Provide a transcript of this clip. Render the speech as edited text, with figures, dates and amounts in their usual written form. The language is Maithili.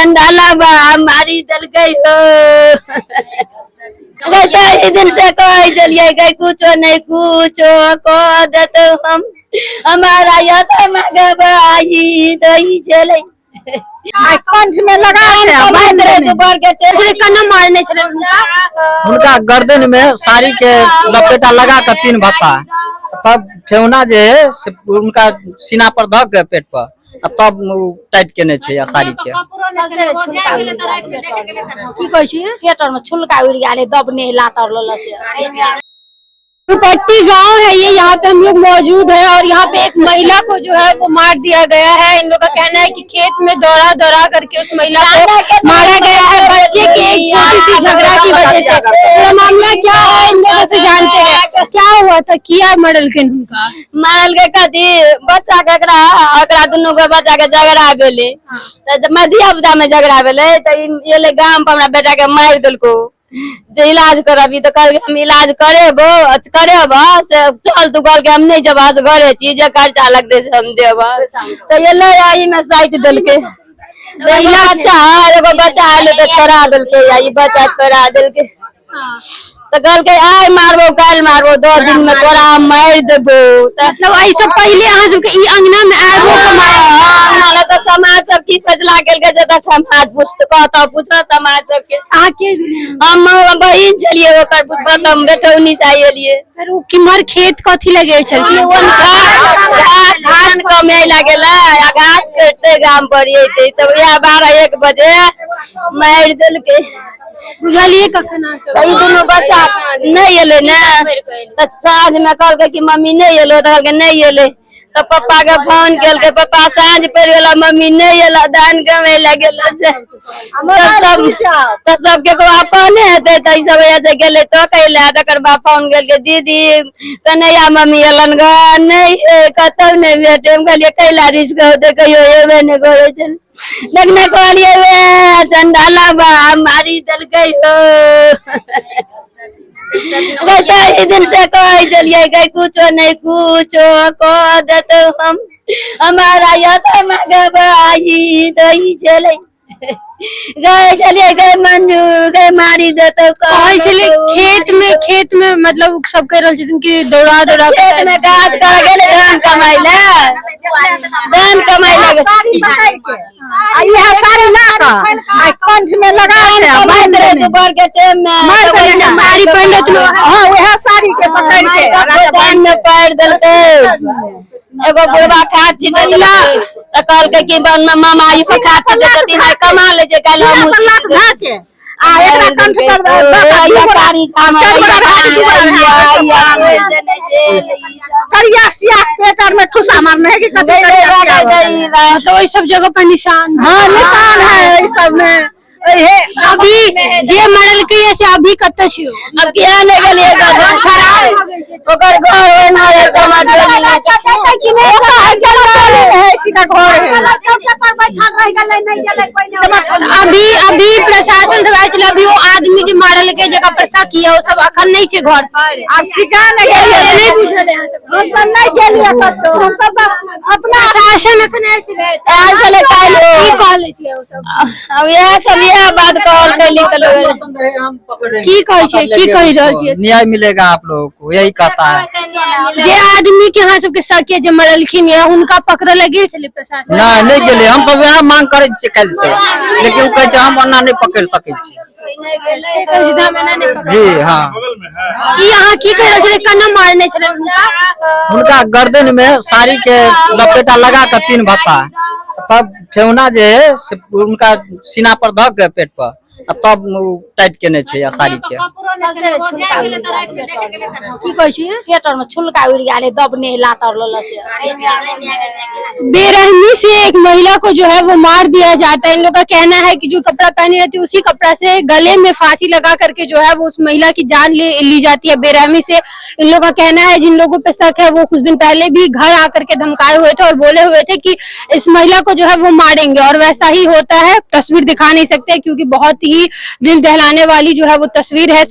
चंडाला बा मारी देलकै हो। ताहि दिन से कहै छलियै गै कुछो नहि कुछो कह देतौ हम, हमारा यत दही छलै। आ कंठ में लगा के बांधि देने। दुपहर के टेम। केना मारने छलै हुनका? हुनका गर्दन में साड़ी के लपेटा लगा के 3 भत्ता, तब ठेहुना जे है से उनका सीना पर धऽ के पेट पर, आ तब उ टाइट केने छै आ साड़ी के। की कहै छी? पेट में छुलका उड़ि गेलै, दबने लात और लल से। पट्टी गांव है ये, यहाँ पे हम लोग मौजूद हैं और यहाँ पे एक महिला को जो है वो मार दिया गया है। इन लोगों का कहना है कि खेत में दौड़ा दौड़ा करके उस महिला को मारा गया है, बच्चे के एक छोटी सी झगड़ा की वजह से। पूरा मामला क्या है इन लोगों से जानते हैं। क्या हुआ था, किया मरलखिन हुनका? मारल के कथी बच्चा के एकरा एकरा दुनू के बच्चा के झगड़ा भेलै, तऽ धिया पुता में झगड़ा भेलै, तऽ ई एलै गाम पर हमरा बेटा के मारि देलको जे इलाज करबी, तऽ कहलकै हम इलाज करेबो करेबो से चल तू, कहलकै हम नहि जेबा से घरे छी, जे खर्चा लगतै से हम देबो। तऽ एलै आ ई मे साटि देलकै। एगो बच्चा, एगो बच्चा एलै तऽ छोड़ा देलकै, आ ई बच्चा छोड़ा देलकै। तऽ कहलकै आइ मारबो काल्हि मारबो, 10 दिन में तोरा हम मारि देबो। मतलब एहि से पहिले अहाँ सबके ई अंगना में आबो के मारल। तऽ समाज सब की फैसला केलकै से तऽ समाज पूछतै, कहतौ पूछो समाज सबके। अहाँ के भेलियै? हम बहिन छलियै ओकर, मतलब बेटौनी से एलियै। फिर ओ किम्हर खेत कथी लए गेल छलखिन? घास धान कमे लए गेलै आ घास कटिते गाम पर एतै तऽ वएह 12-1 बजे मारि देलकै। बुझलियै कखन अहाँ सब? ई दुनू बच्चा नहि एलै ने, तऽ साँझ मे कहलकै कि मम्मी नहि एलो, तऽ कहलकै नहि एलै। तऽ पप्पा के फोन केलकै, पप्पा साँझ पड़ि गेल मम्मी नहि एला, धान कमे लए गेल से। तऽ सब केकरो अपन हेतै, तऽ ई सब से गेलै तो कैला। तकर बाद फोन केलकै दीदी कन्हैया मम्मी एलन ग, नहि हे कतौ नहि भेटे। हम कहलियै कैला रिस्क होतै, कहियो एबे नहि करै छलै। लेकिन कहलियै वे चंडाला बा मारी देलकै हो। ताहि दिन से कहै छलियै गै कुछो नहि कुछो कह देतौ हम, हमारा यत दही छलै। गै छलियै गै मंजू गै मारी देतौ। कहै छलै खेत में, खेत में मतलब सब कहि रहल छथिन कि दौड़ा दौड़ा के खेत में गाछ कर गेलै धान कमाइ लए, धान कमाइ लए साड़ी पकड़ि के आ इएह साड़ी लऽ कऽ आ कंठ में लगा के बांधि देने। दुपहर के टाइम में मारि देने। साड़ी पहिनने छलै। हाँ उएह साड़ी के पकड़ि के धान में पैर देलकै। एगो बुढ़वा खाद छिटै तऽ कहलकै कि मामा ई सब खाद छिटै छथिन, आइ कमा लै छै, काल्हि हमहूँ लात धऽ के आ एकरा कंठ पर दऽ कऽ दू गोरा चारि गोरा भए के दू गोरा भए के करिया सिया पेट आर में ठुसा मारने है कि कथी करिया सिया भऽ गेलै। मतलब ओहि सब जगह पर निशान। हाँ निशान है एहि सब में। अभी जे मरलकै से अभी कतऽ छै? अब किया नहि गेलियै? ओकर घर ओहिना रहै चमटोली में। अभी अभी प्रशासन सब आयल छलै, अभी ओ आदमी जे मारलकै जगह पर शक यऽ, ओ सब अखन नहि छै घर पर। आब की जाने गेलियै, नहि बुझल है अहाँ सबके? हमसब नहि गेलियै कतौ, हमसब तऽ अपना प्रशासन अखन आयल छलै? आयल छलै काल्हि। की कहले छियै ओ सब? अब इएह सब इएह बात कहलकै लिखल। की कहै छै, की कहि रहल छियै? न्याय मिलेगा आप लोगों को, यही कहता है। जे आदमी के अहाँ सबके शक यऽ जे मरलखिन या हुनका पकड़ऽ लए गेल छलै प्रशासन? नहि नहि गेलै, हम सब वएह मांग करै छियै काल्हि से, लेकिन ओ कहै छै हम ओना नहि पकड़ि सकै छी। से कहै छै हम एना नहि पकड़ब। जी हाँ। की अहाँ की कहि रहल छलै, केना मारने छलै हुनका? हुनका गर्दन में साड़ी के लपेटा लगा के 3 भत्ता, तब ठेहुना जे है से उनका सीना पर धऽ के पेट पर, आ तब उ टाइट केने छै आ साड़ी के। की कहै छी? पेट में छुलका उड़ि गेलै, दबने लात और लल से। बेरहमी से एक महिला को जो है वो मार दिया जाता है। इन लोगों का कहना है कि जो कपड़ा पहनी रहती है उसी कपड़ा से गले में फांसी लगा करके जो है वो उस महिला की जान ले ली जाती है बेरहमी से। इन लोगों का कहना है जिन लोगों पे शक है वो कुछ दिन पहले भी घर आकर के धमकाए हुए थे और बोले हुए थे कि इस महिला को जो है वो मारेंगे, और वैसा ही होता है। तस्वीर दिखा नहीं सकते क्योंकि बहुत ही दिल दहलाने वाली जो है वो तस्वीर है।